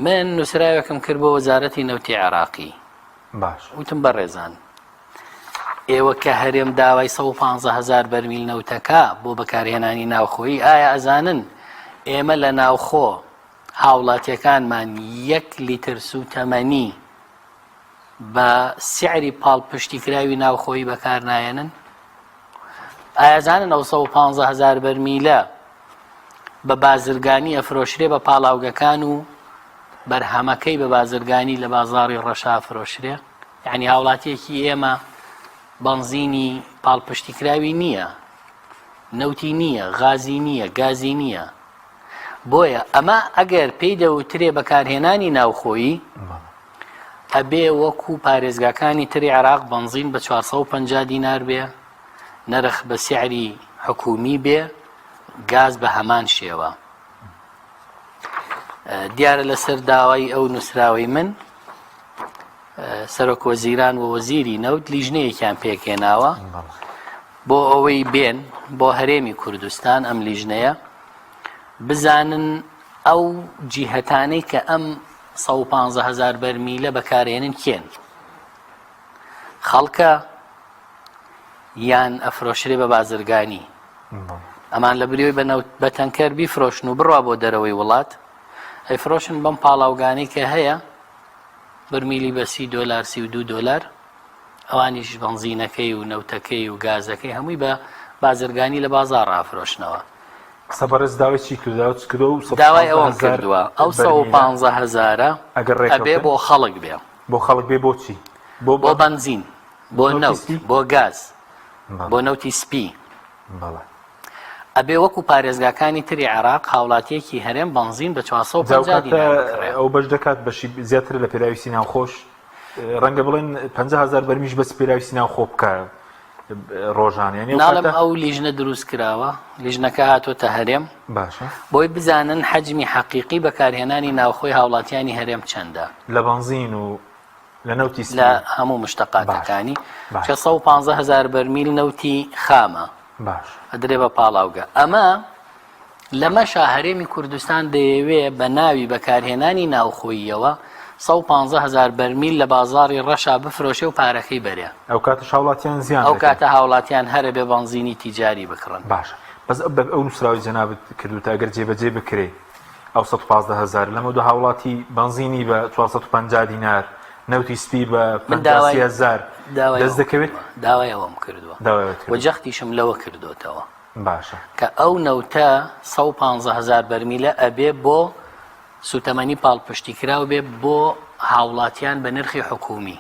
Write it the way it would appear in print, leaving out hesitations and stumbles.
من نووسراوێکم کرد بۆ وەزارەتی نەوتی عێراقی باش وتم بەڕێزان ئێوە کە هەرێم داوای 115 هزار بەرمیل نەوتەکە بۆ بەکارهێنانی ناوخۆیی ئایا ئەزانن ئێمە لە ناوخۆ هاوڵاتیەکانمان یەک لیتر سوتەمەنی بە سعری پاڵپشتیکراوی ناوخۆیی بەکار نایەنن؟ ئایا زانن ئەو 115 هزار بەرمیلە بە بازرگانی ئەفرۆشرێ بە پاڵاوگەکان و بەرهەمەکەی بە بازرگانی لە بازاڕی ڕەشا فرۆشرێ یعنی هاوڵاتیەکی ئێمە بەنزینی پاڵپشتیکراوی نییە نەوتی نییە غازی نییە گازی نییە بۆیە ئەمە ئەگەر پێی دەوترێ بەکارهێنانی ناوخۆیی ئەبێ وەکو پارێزگاکانی تری عێراق بەنزین بە 450 دینار بێ نرخ بە سعری حکومی بێ گاز بە هەمان شێوە دیارە لەسەر داوای ئەو نووسراوەی من سەرۆک وەزیران و وەزیری نەوت لیژنەیەکیان پێکهێناوە بۆ ئەوەی بێن بۆ هەرێمی کوردستان ئەم لیژنەیە بزانن ئەو جیهەتانەی کە ئەم 115 هزار بەرمیلە بەکارێنن کێن خەڵکە یان ئەفرۆشرێ بە بازرگانی ئەمان لە بریەوەی بە تەنکەر بیفرۆشن و بڕوا بۆ دەرەوەی وڵات ئەیفرۆشن بەم پاڵاوگانەی کە هەیە بەرمیلی بە سی دۆلار 32 دۆلار ئەوانیش بەنزینەکەی و نەوتەکەی و گازەکەی هەمووی بە بازرگانی لە بازاڕ ئافرۆشنەوە. قسە بەڕێز داوای چی کردوە داوای چ کردوە و داوای ئەوەم کردووە ئەو 115 هەزارە ئەگەر ئەبێ بۆ خەڵک بێ بۆ خەڵک بێ بۆ چی بۆ بۆ بەنزین بۆ نەوت بۆ گاز بۆ نەوتی سپی بەڵێ ئەبێ وەکو پارێزگاکانی تری عێراق هاوڵاتیەکی هەرێم بەنزین بە 450 دینار بکڕێ. ئەو بەش دەکات بەشی زیاتر لە پێداویستی ناوخۆش ڕەنگە بڵێن 50 هزار بەرمیش بەس پێداویستی ناوخۆ بکە ڕۆژانە یعنی ناڵم ئەو لیژنە دروست کراوە لیژنەکە هاتۆتە هەرێم باشە بۆی بزانن حەجمی حەقیقی بەکارهێنانی ناوخۆی هاوڵاتیانی هەرێم چەندە لە بەنزین و لە نەوتی سپی لە هەموو مشتەقاتەکانی کە 115 هزار بەرمیل نەوتی خامە باش ئەدرێ بە پاڵاوگە ئەمە لەمەشا هەرێمی کوردستان دەیەوێ بە ناوی بەکارهێنانی ناوخۆییەوە 115 هزار بەرمیل لە بازاڕی ڕەشا بفرۆشێ و پارەکەی بەرێ ئەو کاتەش هاوڵاتیان زیان ئەو کاتە هاوڵاتیان هەرە بێ بەنزینی تیجاری بکڕن باشە بەس ئەو نووسراوی جەنابت کردوتە ئەگەر جێبەجێ بکرێ ئەو 115 هەزار لەمەودوا هاوڵاتی بەنزینی بە 450 دینار نەوتی سپی بە من داوای 50 هەزار داوای دەست ئەوەم دەکەوێت کردووە داوای ئەوەم کردووە داوای ئەوەت و کردووە جەختیشم لەوە کردوتەوە باشە کە ئەو نەوتە 115 هەزار بەرمیلە ئەبێ بۆ سوتەمەنی پاڵپشتیکراو بێ بۆ هاوڵاتیان بە نرخی حکومی.